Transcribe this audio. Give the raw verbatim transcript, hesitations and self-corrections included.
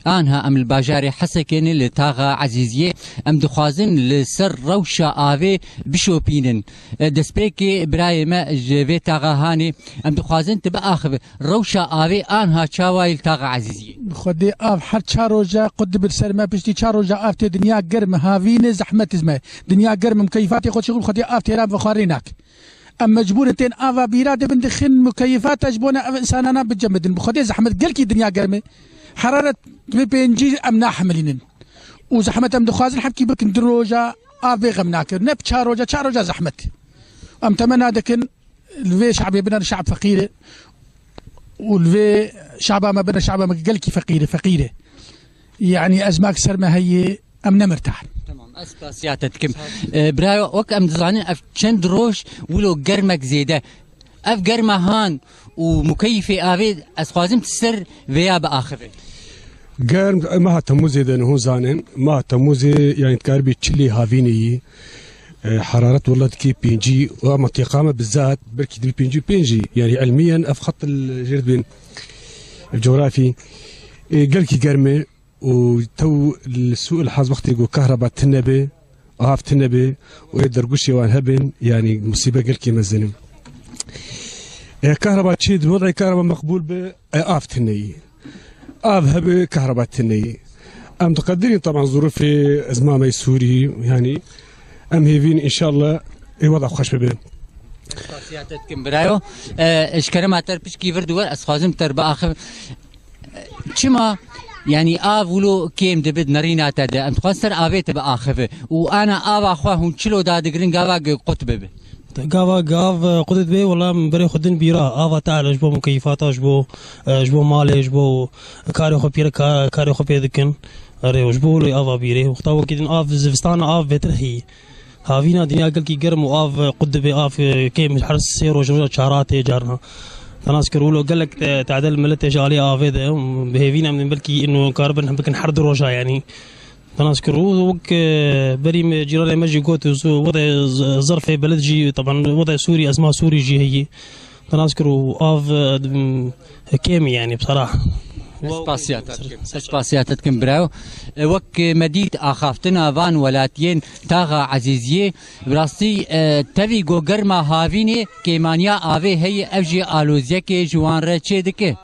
Anha em li bajarê Hesekê ne, li taxa Ezîziyê. Em dixwazin li ser rewşa avê bişopînin. E, destpêkê birayê me ji vê taxa hanê, em dixwazin tu biaxive. Rewşa avê anha çawa ye li taxa Ezîziyê? Bi Xwedê av her çar roja qut dibe ser me, piştî çar roja av tê, dinya germ e, havîn e, zehmet e me. Dinya germ e, mukeyîfatê xwe çixin, Xwedê av têra bi xwarê nak. Em mecbûr in tên ava bîra dibin, dixin mukeyîfata ji bona ev însanana bicemidin. Bi Xwedê zehmet, gelkî dinya germ e. Heraret bi pêncî em nahemilînin. Û zehmet em dixwazin hepkî bikin, du roja av bê xem nakirin. Ne bi çar roja, çar roja zehmet. Em temena dikin, li vê şabê bine şab feqîr e. Û li vê şaba me bine şaba me gelkî feqîr e, feqîr e. Yanî ezmak ser me heye, em ne mirtah in. Tamam, ez spasiya te dikim. E, birayo, wek em dizanin, ev çend roj wilo germek zêde. Ev germa han û mukeyîfê avê, ez xwazim tu ser vêya biaxive. Germ, e, meha Temûzê de, niho zanin. Meha Temûzê, yanî dikaribî çilê havînê yî. E, heraret wela dikê pêncî, û mintîqa me bizat, belkî dibî pêncî û pênc jî. Yanî ilmiyen ev xet li jêr dibên. Ev coğrafî, e, gelkî germ e. Û tew li sû ilhaz wextê ku kahreba tune be, av tune be û ê dergûşê wan hebin, yanî musîbe gelkî mezin in. E, kahreba çê di wezê kahreba meqbûl be, e, av tune yî. Av hebe, kahreba tune yî. Em diqedirîn, teban, zurufê ezmamê Sûrî, yanî em hêvîn, înşallah, ê weda xweş bibe. Spasiya te dikim, birayo. E, ji kerema te pişkî vir diwer, ez xwazim te biaxivim. Çima, yanî, av wilo kêm dibe di nerîna te de? Em dixwazin ser avê te biaxive. Û ana ava xwe hûn çilo dadigirin gava ge qut bibe? Gava gav, e, qut dibe, wela min berê xwe din bîra. Ava te ji bo mukeyîfata, ji bo, e, ji bo malê, ji bo karê xwe pîre ka-, karê xwe pê dikin. Erê, ji bo wilo ava bîrê. Wexta wekî din av, zivistana av bêtir heyî. Havîna dinya gelkî germ û av qut dibe, av, e, kêm her sê roj, roja çara tê carna. Te nas kir wilo gelek te-, tadel miletê ji alî avê de, bi hêvî ne em belkî ino karibin bikin her du roja, yanî. Te nas kir û wek, e, berî me cîranê me jî got, zu-, wede z-, zerfê beled jî, teban wede Sûrî, ezma Sûrî jî heyî. Te nas kir û av, e, kêm e, yanî, bsera. Ez spasiya te dikim. Ez spasiya te dikim, birayo. E, wek me dît, axaftina van welatiyên taxa Ezîziyê, bi rastî, e, tevî ku germa havînê kêmaniya avê heye, ev jî aloziyekê ji wan re çêdike.